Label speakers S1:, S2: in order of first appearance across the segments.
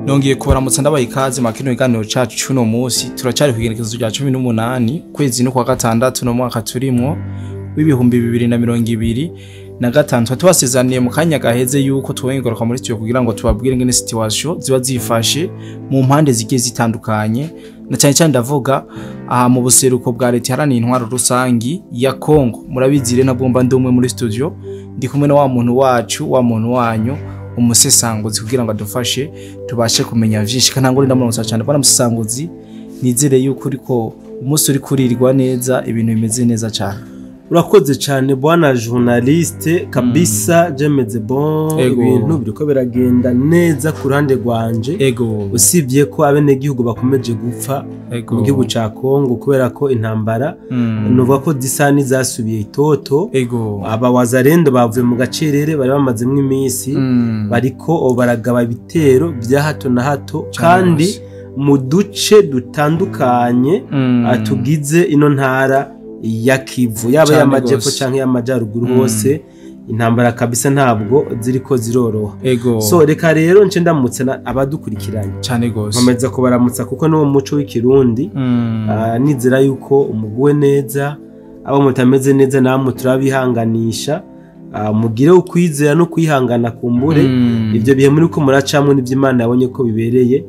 S1: Nongeye kubaramutsa, ndabaha ikaze mu kino kiganiro cacu c'uno munsi. Turacari kw'igenekerezo rya 18, kwezi no kwa gatandatu, no mwaka turimwo w'2025. Twari tubasezeraniye mu kanya gaheze yuko tubonye igaruka muri studio kugira ngo tubabwire ingene situation ziba zifashe mu mpande zigiye zitandukanye, na cyane cyane ndavuga aha mu buseruko bwa Leta Iharanira Intwaro Rusangi ya Congo. Murabizi rero, nabwo mba ndi umwe muri studio, ndi kumwe na wa muntu wacu, wa muntu wanyu, umusesanguzi, kugira ngo adufashe tubashe kumenya vyinshi. Kanangure ndamuramutsa cyane, bwana musesanguzi. Nizere yuko uriko umunsi uri kurirwa neza, ibintu bimeze neza cyane.
S2: Urakoze cyane, bwana journaliste. Kabisa je meze bon. Ibintu biriko biragenda neza ku ruhande rwanje, usibye ko abenegihugu bakomeje gupfa mu gihugu ca Kongo, kubera ko intambara nuvuga ko zisa n'izasubiye itoto. Aba Wazalendo bavuye mu gacerere bari bamazemwo iminsi, bariko baragaba ibitero vya hato na hato kandi mu duce dutandukanye tugize ino ntara ya Kivu, yaba y'amajepfo canke y'amajaruguru. Hose intambara kabisa ntabwo ziriko ziroroha. So reka rero nce ndamutse abadukurikiranye.
S1: Cyane gose.
S2: Nkomeza kubaramutsa kuko n'uwo muco w'Ikirundi. Nizera yuko umuguwe neza, abo mutameze neza namwe turabihanganisha. Mugire ukwizera no kwihangana, kumbure ivyo bihe muri ko muracamwo n'ivyo Imana yabonye ko bibereye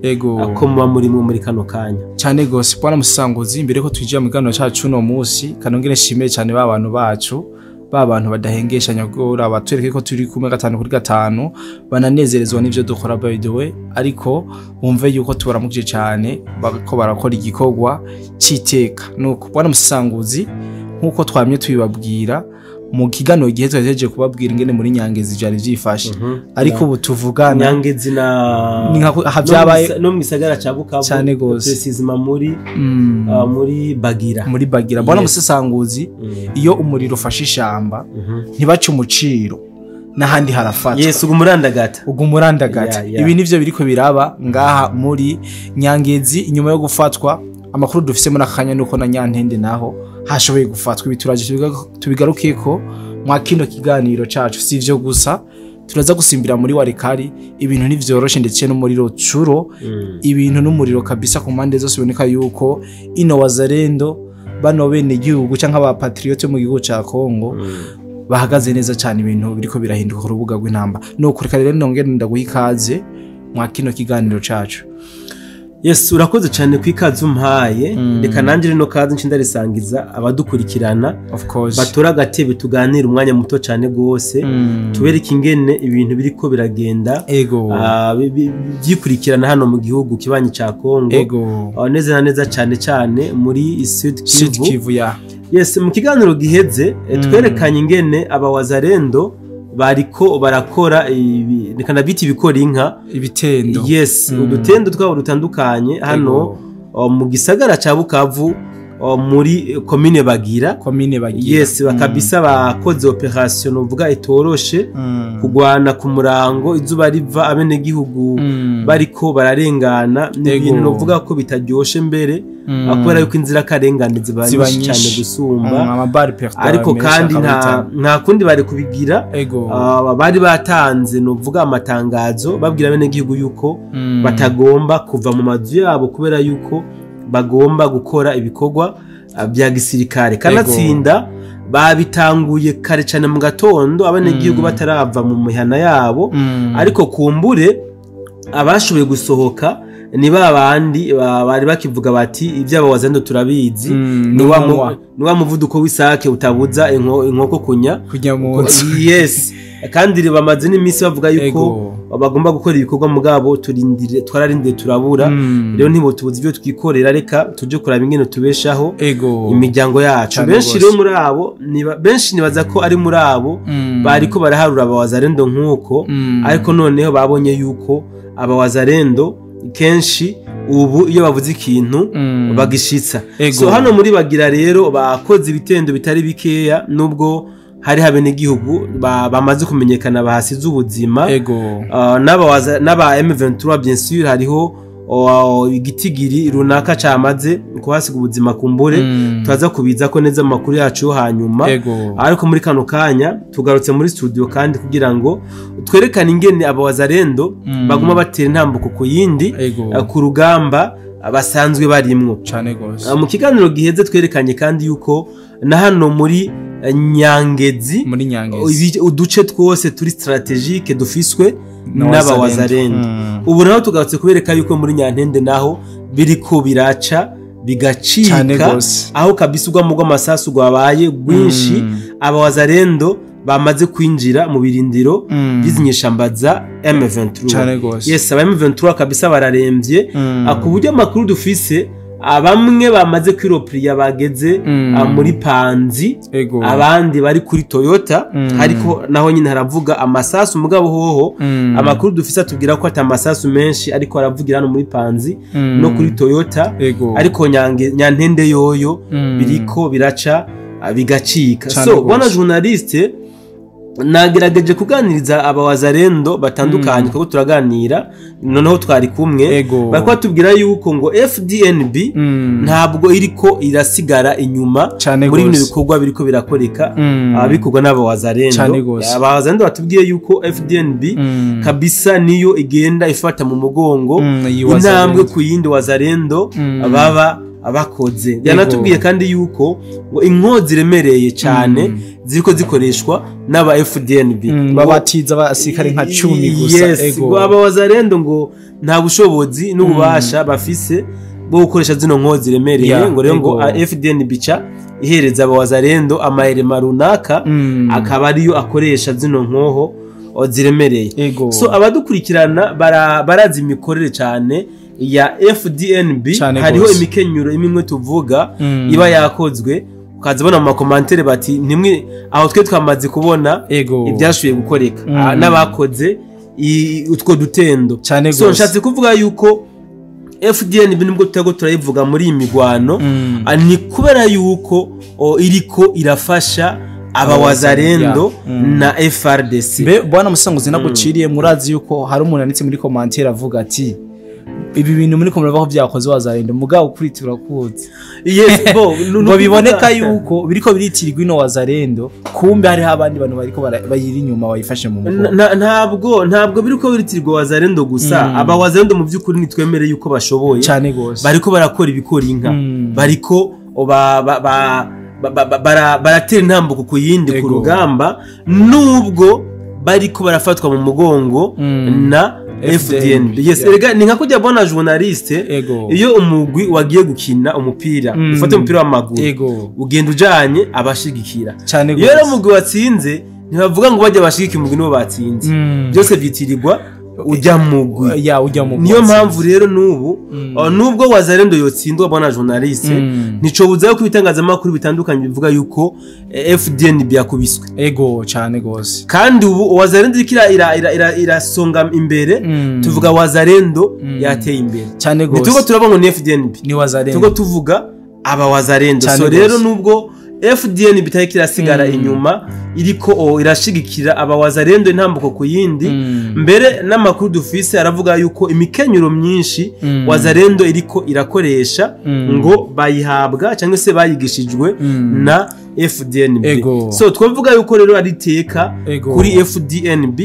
S2: ko muba murimwo muri kano kanya.
S1: Cyane gose, bwana musanguzi. Imbere ko twinjira mu kiganiro cacu uno munsi, kanongere nshimire cyane ba bantu bacu, ba bantu badahengeshanya gora batwereke ko turi kumwe gatanu kuri gatanu, bananezerezwa n'ivyo dukora. By the way, ariko bumve yuko tubaramukije cyane, ko barakora igikorwa c'iteka. Nuko bwana musanguzi, nkuko twamye tubibabwira mu kiganiro gihe twahejeje kubabwira ingene muri Nyangezi vyari vyifashe, ariko ubu tuvugana
S2: Nyangezi na
S1: Ni nka aha vyabaye
S2: no mu gisagara ca Bukavu,
S1: Cane gose.
S2: Précisément muri muri Bagira.
S1: Muri Bagira, bwana musesanguzi. Iyo umuriro ufashe ishamba, ntibace umuciro, n'ahandi harafatwa.
S2: Yes, ugu murandagata.
S1: Ubwo umurandagata. Ibi nivyo biriko biraba ngaha muri Nyangezi inyuma yo gufatwa. Amakuru dufise muri aka kanya nuko na Nyantende naho hashoboye gufatwa. Ibi turaje tubigarukeko mwa kino kiganiro cacu. Si ivyo gusa, turaza gusimbira muri Walikale, ibintu ntivyoroshe, ndetse no muri Rutshuru ibintu n'umuriro kabisa ku mpande zose. Biboneka yuko ino Wazalendo, bano bene igihugu canke aba patriote mu gihugu ca Congo, bahagaze neza cyane. Ibintu biriko birahinduka ku rubuga rw'intamba. Nuko reka rero nongere ndaguha ikaze mwa kino kiganiro cacu.
S2: Yes, urakoze cyane ku ikaze umpaye. Reka nanjye rino kaze nce ndarisangiza abadukurikirana,
S1: Of course.
S2: batora agatebe tuganire umwanya muto cyane gose, tubereke ingene ibintu biriko biragenda vyikurikirana hano mu gihugu kibanyi ca Congo, neza na neza, cyane cyane muri Sud
S1: Sud
S2: Kivu.
S1: Kivu ya.
S2: Yes, mu kiganiro giheze twerekanye ingene abawazarendo bariko barakora reka ndabyita ibikora inka.
S1: Ibitendo.
S2: Yes, udutendo twabo dutandukanye hano mu gisagara ca Bukavu, muri komine Bagira.
S1: Komine Bagira.
S2: Yes, bakabisa bakoze opération novuga itoroshe, kugwana ku murango, izuba riva, abenegihugu bariko bararengana. Ni ibintu novuga ko bitaryoshe mbere, kubera yuko inzirakarengane ziba
S1: Ziba
S2: nyinshi cyane
S1: nyinshi.
S2: gusumba.
S1: Amabari perdre
S2: Ariko kandi nta kundi bari kubigira. Bari batanze novuga amatangazo babwira abenegihugu yuko batagomba kuva mu mazu yabo, kubera yuko bagomba gukora ibikorwa bya gisirikare. Kanatsinda babitanguye kare cyane mu gatondo, abenegihugu batarava mu mihana yabo. Ariko kumbure abashoboye gusohoka ni ba bandi bari bakivuga bati iby'abawazendo turabizi,
S1: N'umunwa.
S2: Ni wa muvuduko w'isake utabuza inkoko kunya
S1: Kujya mu nzu.
S2: Yes, kandi bamaze n'iminsi bavuga yuko bagomba gukora ibikorwa, mugabo turindire, twararindiriye turabura. Rero ntibotubuza ibyo twikorera, reka tuje kuraba ingene tubeshaho imiryango yacu. Benshi rero muri abo benshi nibaza ko ari muri abo bariko baraharura abawazarendo nk'uko, ariko noneho babonye yuko abawazarendo kenshi ubu iyo bavuze ikintu bagishitsa. So hano muri Bagira rero bakoze ibitendo bitari bikeya, nubwo hari abenegihugu bamaze kumenyekana bahasize ubuzima. N'aba M23 bien sûr hariho igitigiri runaka camaze kuhasiga ubuzima kumbure. Turaza kubiza ko neza amakuru yacu yo hanyuma. Ariko muri kano kanya tugarutse muri studio kandi kugira ngo twerekane ingene aba Wazalendo baguma batera intambuko ku yindi ku rugamba basanzwe barimwo.
S1: Cane gose.
S2: Mu kiganiro giheze twerekanye kandi yuko na hano muri Nyangezi,
S1: muri Nyangezi
S2: uduce twose turi strategique dufiswe n'aba Wazalendo. Ubu naho tugarutse kubereka yuko muri Nyantende naho biriko biraca bigacika, aho kabisa ugwa mu rw'amasasu gwabaye rwinshi. Aba Wazalendo bamaze kwinjira mu birindiro by'izinyeshamba za M23. Yes, aba M23 kabisa bararemvye, ku buryo amakuru dufise abamwe bamaze kwiropriya bageze muri Panzi, abandi bari kuri Toyota, ariko naho nyine haravuga amasasu. Mugabo hoho amakuru dufise atubwira ko ata amasasu menshi ariko aravugira hano muri Panzi no kuri Toyota. Ariko Nyantende yoyo biriko biraca bigacika. So bwana journaliste, nagerageje kuganiriza aba Wazalendo batandukanye kuko turaganira noneho twari kumwe, bariko batubwira yuko ngo FDNB ntabwo iriko irasigara inyuma muri bino bikorwa biriko birakoreka bikorwa n'aba Wazalendo. Aba Wazalendo batubwiye yuko FDNB kabisa niyo igenda ifata mu mugongo intambwe ku yindi Wazalendo baba abakoze. Yanatubwiye kandi yuko ngo inkozi ziremereye cyane ziriko zikoreshwa n'aba FDNB,
S1: babatiza abasirikare nka 10 gusa.
S2: Yes, aba Wazalendo ngo nta bushobozi n'ububasha bafise bwo gukoresha zino nkozi ziremereye, ngo rero ngo FDNB ca ihereza aba Wazalendo amaherema runaka akaba ariyo akoresha zino nkoho ziremereye. So abadukurikirana barazi imikorere cyane ya FDNB. Hariho imikenyuro imwe tuvuga iba yakozwe, ukazibona mu makomantere bati nimwe aho twe twamaze kubona ibyashuye gukoreka n'abakoze utwo dutendo. So nshatse kuvuga yuko FDNB nubwo tutago turayivuga muri iyi migwano, ni kubera yuko iriko irafasha aba Wazalendo na FRDC.
S1: Mbe bwana Musanguzi, naguciriye murazi yuko hari umuntu yanditse muri commentaire avuga ati ibi bintu muri ko muravaho byakoze Wazalendo, mugabo kuri turakuzi.
S2: Yes, bo
S1: ngo biboneka yuko biriko biritirirwa ino Wazalendo, kumbe hari abandi bantu bariko bayiri inyuma bayifashe mu
S2: mugongo. Ntabwo biriko biritirirwa Wazalendo gusa. Aba Wazalendo mu byukuri nitwemere yuko bashoboye
S1: cyane gose,
S2: bariko barakora ibikora inka, bariko baratera intambuko ku yindi ku rugamba, nubwo bariko barafatwa mu mugongo na FDNB. Yes, erega ni nka kujya bona journaliste, iyo umugwi wagiye gukina umupira, ufate umupira w'amaguru, ugenda ujanye abashigikira. Iyo rero umugwi watsinze ntibavuga ngo bajya bashigikira umugwi nibo batsinze, byose byitirirwa ujya mugwi.
S1: Ujya mugwi.
S2: Niyo mpamvu rero nubu nubwo Wazalendo yotsindwa bona journaliste, nicobuza ko ibitangazamakuru bitandukanye bivuga yuko FDNB yakubiswe.
S1: Ego cyane gose.
S2: Kandi ubu Wazalendo ikira irasonga imbere, tuvuga Wazalendo yateye imbere
S1: cyane gose.
S2: Nituko turabona ni FDNB,
S1: ni Wazalendo,
S2: tuko tuvuga aba Wazalendo. So rero nubwo FDNB itariko irasigara inyuma, iriko irashigikira aba Wazalendo intambuko ku yindi. Mbere n'amakuru dufise aravuga yuko imikenyuro myinshi Wazalendo iriko irakoresha ngo bayihabwa cyangwa se bayigishijwe na FDNB. So twavuga yuko rero ari teka kuri FDNB,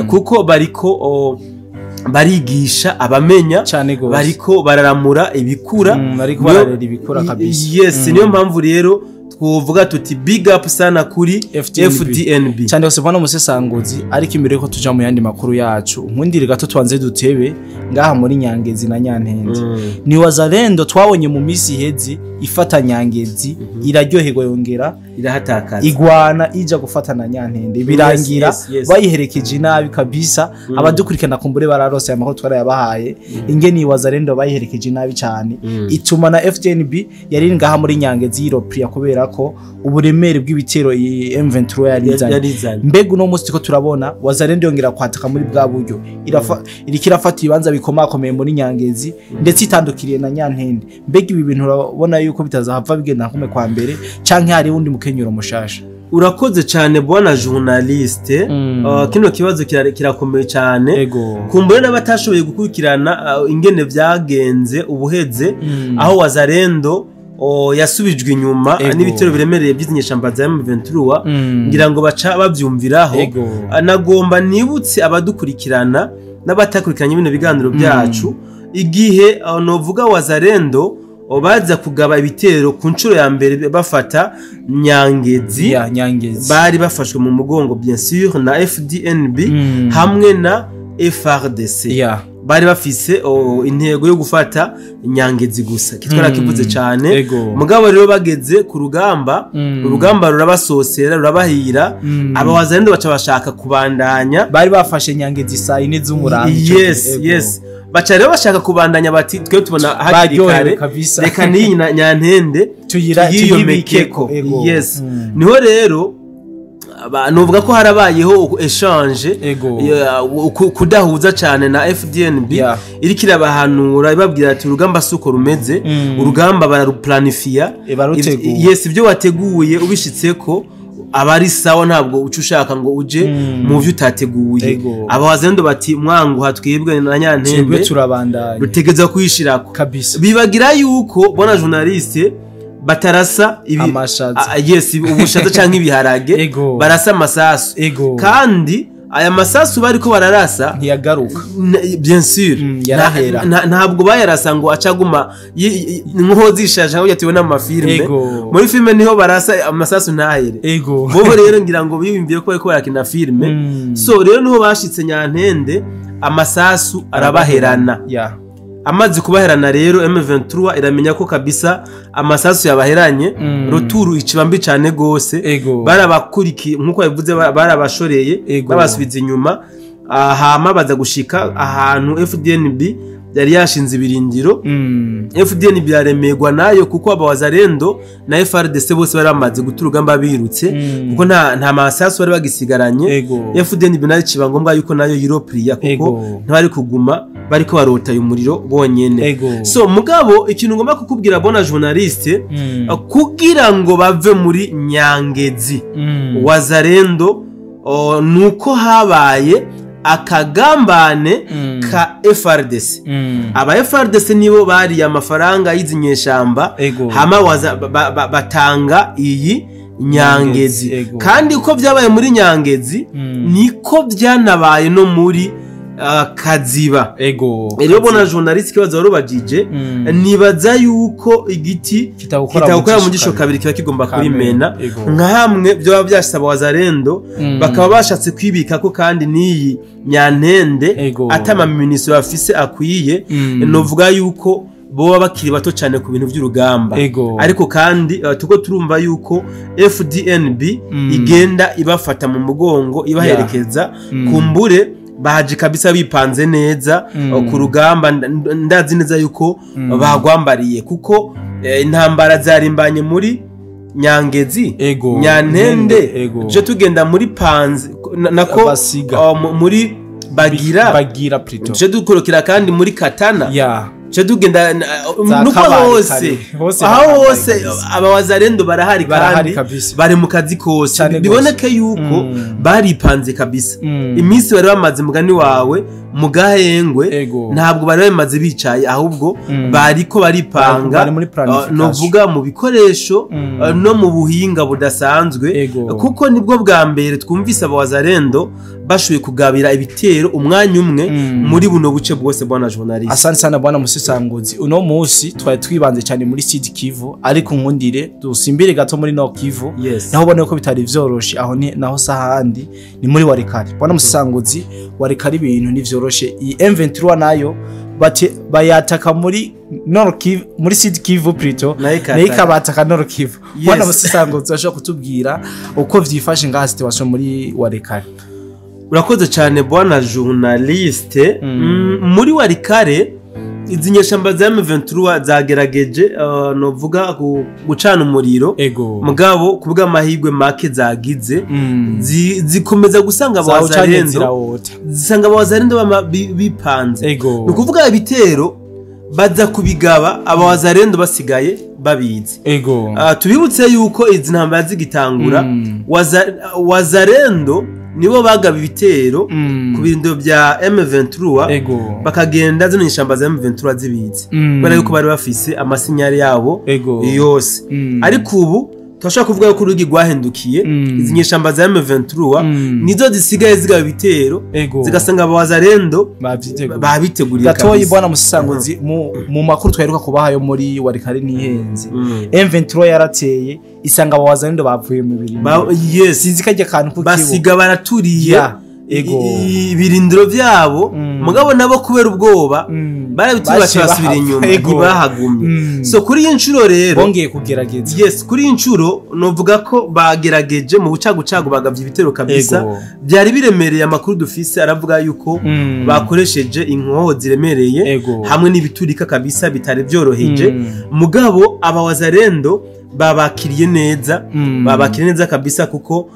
S2: kuko bariko barigisha abamenya, bariko bararamura ibikura,
S1: bariko bararera ibikura kabisa.
S2: Yes, niyo mpamvu rero twovuga tuti big up sana kuri FDNB.
S1: Cyane gose bwana Musesanguzi. Ariko imbere ko tuja mu yandi makuru yacu, nkundire gato twanze dutebe ngaha muri Nyangezi na Nyantende. Ni Wazalendo twabonye mu misi iheze ifata Nyangezi, iraryoherwa yongera
S2: irahatakaza,
S1: igwana ija gufata na Nyantende, birangira bayiherekeje nabi kabisa. Abadukurikirana kumbure bararose amakuru twarayabahaye, ingeni Wazalendo bayiherekeje nabi cyane, ituma na FDNB yari ngaha muri Nyangezi yiropriya kubera ko uburemere bw'ibitero M23 yarizanye. Mbega uno munsi ko turabona Wazalendo yongera kwataka muri bwa buryo, iriko irafata ibibanza bikomakomeye muri Nyangezi ndetse itandukiriye na Nyantende. Mbega ibi bintu urabona yuko bitazahava bigenda nkume kwa mbere, canke hari wundi mukenyuro mushasha?
S2: Urakoze cyane bwana journaliste. Kino kibazo kirakomeye cyane. Kumbure n'abatashoboye gukurikirana ingene vyagenze ubuheze, aho Wazalendo yasubijwe inyuma n'ibitero biremereye by'inyeshamba za M23, ngira ngo baca bavyumviraho. Nagomba nibutse abadukurikirana n'abatakurikiranye bino biganiro byacu, igihe novuga Wazalendo baza kugaba ibitero ku nshuro ya mbere bafata Nyangezi, bari bafashwe mu mugongo bien sûr na FDNB hamwe na FRDC. Bari bafise intego yo gufata Nyangezi gusa, kitwara kivuze cyane. Mugabo rero bageze ku rugamba, urugamba rurabasosera rurabahira, aba Wazalendo baca bashaka kubandanya.
S1: Bari bafashe Nyangezi saa 4 z'umurango.
S2: Yes. Baca rero bashaka kubandanya bati twe tubona hakiri kare, reka niyi Nyantende tuyiyomekeko. Yes. Niho rero nuvuga ko harabayeho échange, kudahuza cyane na FDNB, iriko irabahanura ibabwira ati urugamba suko rumeze, urugamba bararuplanifia. Yes, ibyo wateguye ubishitseko abari sawa, ntabwo uca ushaka ngo uje mu byo utateguye. Aba Wazalendo bati mwangu hatwibwe na Nyantende
S1: turabandanya,
S2: rutegeza kuyishirako
S1: kabisa.
S2: Bibagira yuko bona journaliste batarasa yes, ubushaza canke ibiharage, barasa amasasu. Kandi aya masasu bariko bararasa
S1: ntiyagaruka,
S2: bien sûr
S1: yarahera.
S2: Ntabwo bayarasa ngo acaguma nko zishaje aho yatibona mu mafilme. Muri filme niho barasa amasasu ntahere. Bobo rero ngira ngo biyumviye ko bariko barakina filme. So rero niho bashitse Nyantende amasasu arabaherana. Amaze kubaherana rero M23 iramenya ko kabisa amasasu yabaheranye, ruturu icibambi cyane gose. Barabakurikiye nkuko yavuze, barabashoreye babasubiza inyuma, hama baza gushika ahantu FDNB yari yashinze ibirindiro. FDNB yaremerwa nayo kuko aba Wazalendo na FRDC bose bari bamaze guturugamba birutse, kuko nta masasu bari bagisigaranye. FDNB nayo ciba ngombwa yuko nayo Europria, kuko ntibari kuguma bariko barota umuriro bonyene. So mugabo ikintu ngomba kukubwira bona journaliste, kugira ngo bave muri Nyangezi Wazalendo, nuko habaye akagambane ka FRDC. Aba FRDC nibo bari amafaranga y'izinyeshamba, hama batanga iyi Nyangezi. Kandi uko byabaye muri Nyangezi niko byanabaye no muri Kaziba. Rero bona journaliste kibazo warubajije, nibaza yuko igiti kitagukora mu gisho kabiri kiba kigomba kurimena, nka hamwe byo byasaba Wazalendo bakaba bashatse kwibika ko kandi niyi Nyantende atama minisitiri bafise akwiye. Novuga yuko boba bakiri bato cyane ku bintu by'urugamba. Ariko kandi tuko turumva yuko FDNB igenda ibafata mu mugongo ibaherekeza, kumbure baje kabisa bipanze neza ku rugamba. Ndazi neza yuko bagwambariye, kuko intambara zarimbanye muri Nyangezi, Nyantende, je tugenda muri Panzi nako muri Bagira
S1: plutôt,
S2: je dukorokera kandi muri Katana. Je tugenda nuko hose aho hose aba Wazalendo barahari kandi bari mu kazi kose. Biboneke yuko baripanze kabisa. Iminsi bari bamaze mugani wawe mu gahengwe ntabwo bari bamaze bicaye, ahubwo bariko baripanga, novuga mu bikoresho no mu buhinga budasanzwe, kuko nibwo bwa mbere twumvise aba Wazalendo bashoboye kugabira ibitero umwanya umwe muri buno buce bwose bwana journaliste.
S1: Asante sana bwana Musisanguzi. Uno munsi twari twibanze cyane muri Sud Kivu, ariko nkundire dusimbire gato muri Nord Kivu. Naho ubone ko bitari vyoroshe, aho ni naho sahandi ni muri Walikale. Bwana Musisanguzi, Walikale ibintu ni vyoroshe. Iyi M23 nayo bayataka muri Nord Kivu, muri Sud Kivu plutôt, nayo ikabataka Nord Kivu. Bwana Musisanguzi, ashobora kutubwira uko vyifashe ngaha situation muri Walikale?
S2: Urakoze cyane bwana journaliste. Muri Walikale izi nyeshamba za M23 zagerageje novuga gucana umuriro, mugabo kubwa amahirwe make zagize, zikomeza gusanga abazarendo, zisanga abazarendo bipanze. Ni ukuvuga ibitero baza kubigaba abazarendo basigaye babizi.
S1: Ego.
S2: Tubibutse yuko izi ntambara zigitangura, Wazalendo nibo bagaba ibitero ku birindiro bya M23.
S1: Ego.
S2: Bakagenda zino nyeshamba za M23 zibizi, kubera yuko bari bafise amasinyari yabo
S1: Ego.
S2: yose. Ariko ubu turashobora kuvuga ko urugi rwahindukiye. Izi nyeshamba za M23 nizo zisigaye zigaba ibitero,
S1: Ego.
S2: zigasanga abawazalendo
S1: Bavyiteguriye.
S2: babiteguriye
S1: Gatoyi,
S2: kabisa.
S1: bwana Musanguzi, mu makuru twaheruka kubaha yo muri Warikare ntihenze, M23 yarateye isanga abawazalendo bavuye mu birindiro.
S2: Yes.
S1: Sinzi kajya kantu kukibuka.
S2: Basiga baraturiye
S1: Ya, ego.
S2: ibirindiro byabo, mugabo nabo kubera ubwoba barabituriye,
S1: Baciye
S2: baca basubira
S1: bahava.
S2: inyuma,
S1: Ego.
S2: ntibahagumye. So kuri iyi nshuro rero
S1: bongeye kugerageza.
S2: Yes, kuri iyi nshuro novuga ko bagerageje mu bucagucagu, bagavye ibitero kabisa.
S1: Ego.
S2: Byari biremereye. Amakuru dufise aravuga yuko bakoresheje inkoho ziremereye
S1: Ego.
S2: hamwe n'ibiturika kabisa, bitari byoroheje. Mugabo abawazalendo babakiriye neza, babakiriye neza kabisa, kuko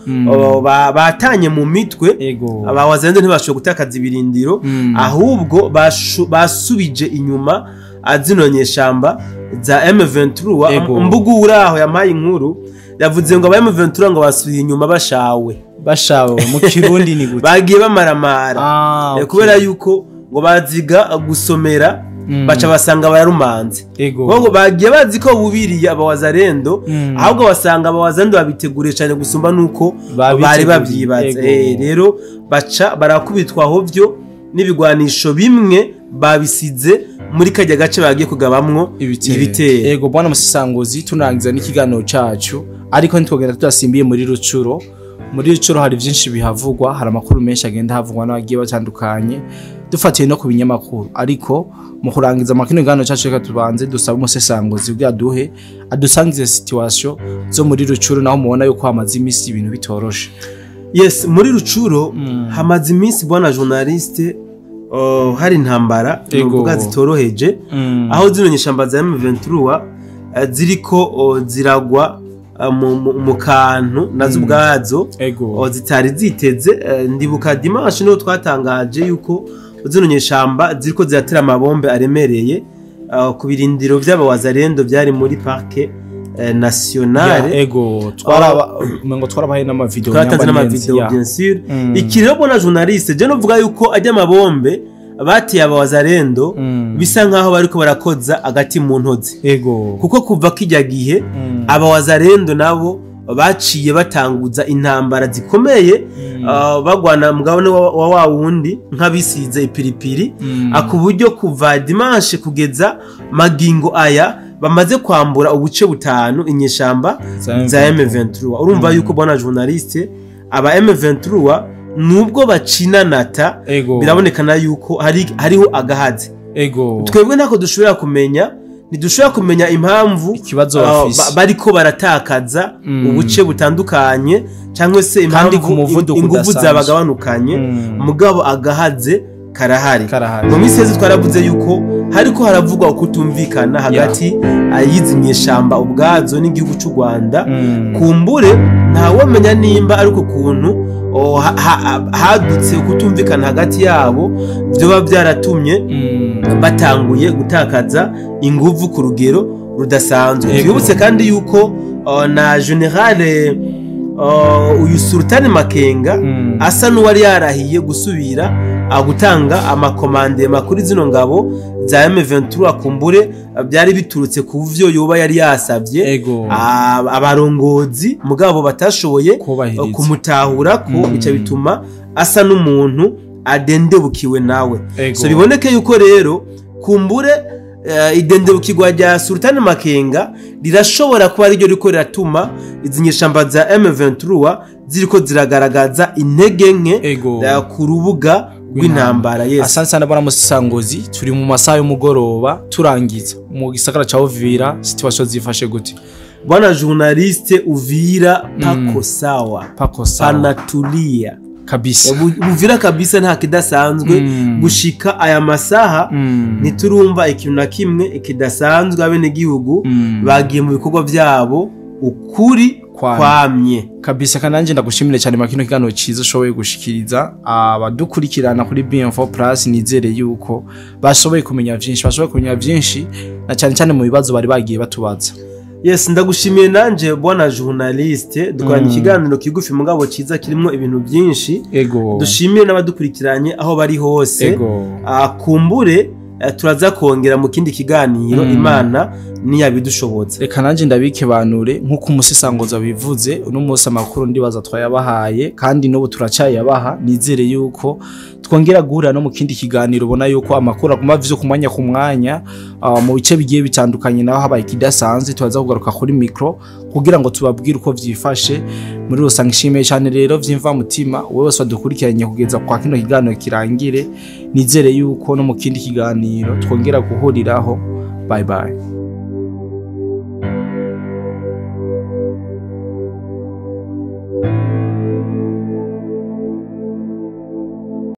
S2: batanye mu mitwe.
S1: Ego.
S2: Abawazalendo ntibashoboye gutakaza ibirindiro, ahubwo basubije inyuma zino nyeshamba za M23.
S1: Ego.
S2: Mbugu uraho yamaye inkuru, yavuze ngo aba M23 ngo basubiye inyuma bashawe.
S1: Bashawe mu Kirundi ni gute?
S2: Bagiye bamaramara.
S1: Ah, okay.
S2: Kubera yuko ngo baziga gusomera, baca basanga bararumanze.
S1: Ego.
S2: Ngo bagiye bazi ko bubiriye abawazalendo, ahubwo basanga abawazalendo babiteguriye cyane gusumba nuko
S1: Babiteguriye.
S2: bari babyibaza.
S1: Ego.
S2: Rero baca barakubitwa hovyo n'ibigwanisho bimwe babisize muri kajya gace bagiye kugabamwo
S1: ibitero.
S2: Ibitero.
S1: Ego, bwana Musanguzi, turangiza n'ikiganiro cacu, ariko ntitwogenda tudasimbiye muri Rucuro. Muri Rucuro hari byinshi bihavugwa, hari amakuru menshi agenda havugwa n'abagiye batandukanye, dufatiye no ku binyamakuru. Ariko mu kurangiza amakino kiganiro cacu, reka tubanze dusabe umusesanguzi kugira duhe adusangize situation zo muri Rucuro, naho mubona yuko hamaze iminsi ibintu bitoroshe.
S2: Yes, muri Rucuro hamaze iminsi, bwana journaliste, hari intambara
S1: Ego.
S2: novuga zitoroheje, aho zino nyeshamba za M23 ziriko ziragwa mu kantu nazo ubwazo
S1: Ego.
S2: zitari ziteze. Ndibuka dimanche niho twatangaje yuko zino nyeshamba ziriko ziratera amabombe aremereye ku birindiro vy'abawazalendo byari muri parc nationale.
S1: Ya, ego, twaraba ngo twarabahaye n'amavideo.
S2: Twaratanze
S1: nyamba
S2: n'amavideo,
S1: ngenzi, ya.
S2: bien sûr. Iki rero, bona journaliste, je novuga yuko ajya amabombe bateye abawazalendo bisa nkaho bariko barakoza agati mu ntozi,
S1: Ego.
S2: kuko kuva kijya gihe abawazalendo nabo baciye batanguza intambara zikomeye, bagwana mugabane wa wundi nk'abisize ipiripiri, ku buryo kuva dimanche kugeza magingo aya bamaze kwambura ubuce butanu inyeshamba
S1: za
S2: za M23. Urumva yuko, bwana journaliste, aba M23 nubwo bacinanata,
S1: Ego.
S2: birabonekana yuko hariho agahazi.
S1: Ego.
S2: Twebwe ntako dushobora kumenya, ntidushobora kumenya impamvu
S1: ikibazo bafise.
S2: Bariko baratakaza ubuce butandukanye, cyangwa se
S1: Kandi
S2: impamvu
S1: ku muvuduko
S2: inguvu
S1: udasanzwe.
S2: zabagabanukanye. Mugabo agahaze karahari.
S1: Karahari.
S2: Mu minsi yose twaravuze yuko hariko haravugwa ukutumvikana hagati y'izi nyeshamba ubwazo n'igihugu cy'u Rwanda. Kumbure ntawamenya nimba ariko kuntu hadutse ukutumvikana hagati yabo byoba byaratumye batanguye gutakaza inguvu ku rugero rudasanzwe.
S1: Yego.
S2: Twibutse kandi yuko na général uyu Sultani Makenga asa n'uwari yarahiye gusubira gutanga amakomandema kuri zino ngabo za M23. Kumbure byari biturutse ku vyo yoba yari yasavye
S1: Ego.
S2: abarongozi, mugabo batashoboye
S1: kubahiriza.
S2: Kumutahura ko bica bituma asa n'umuntu adendebukiwe nawe.
S1: Ego.
S2: So biboneke yuko rero kumbure idendebukirwa rya Sultani Makenga rirashobora kuba ariryo riko riratuma izi nyeshamba za M23 ziriko ziragaragaza intege nke
S1: Ego.
S2: ku rubuga rw'intambara, yes.
S1: Asante sana, bwana Musangozi. Turi mu masaha y'umugoroba, turangiza, mu gisagara ca Uvira situation zifashe gute?
S2: Bwana journaliste, Uvira pako sawa.
S1: Pako sawa.
S2: Panatulia.
S1: Kabisa.
S2: Uvira kabisa nta kidasanzwe. Gushika aya masaha ntiturumva ikintu na kimwe kidasanzwe. Abenegihugu bagiye mu bikorwa byabo ukuri
S1: Kwamye.
S2: kwamye.
S1: Kabisa, kandi nanjye ndagushimire cyane makino kiganiro cyiza ushoboye gushikiriza abadukurikirana kuri BM4 Plus. Nizere yuko bashoboye kumenya byinshi, bashoboye kumenya byinshi na cyane cyane mu bibazo bari bagiye batubaza.
S2: Yes, ndagushimiye nanje bwana journaliste. Dukoranye ikiganiro kigufi mugabo ciza kirimo ibintu byinshi. Dushimire n'abadukurikiranye aho bari hose. Kumbure turaza kongera mu kindi kiganiro, Imana niyabidushobotse.
S1: Reka nanjye ndabikebanure nk'uko umusisangoza bivuze. Uno munsi amakuru ndibaza twayabahaye kandi n'ubu turacyayabaha. Nizere yuko twongera guhurira no mu kindi kiganiro. Ubona yuko amakuru aguma avyo ku mwanya ku mwanya, mu bice bigiye bitandukanye. Naho habaye ikidasanzwe, turaza kugaruka kuri micro kugira ngo tubabwire uko vyifashe muri rusange. Nshimiye cyane rero vy'imvamutima wowe wese wadukurikiranye kugeza kwa kino kiganiro kirangire. Nizere yuko no mu kindi kiganiro twongera guhuriraho. Bye bye.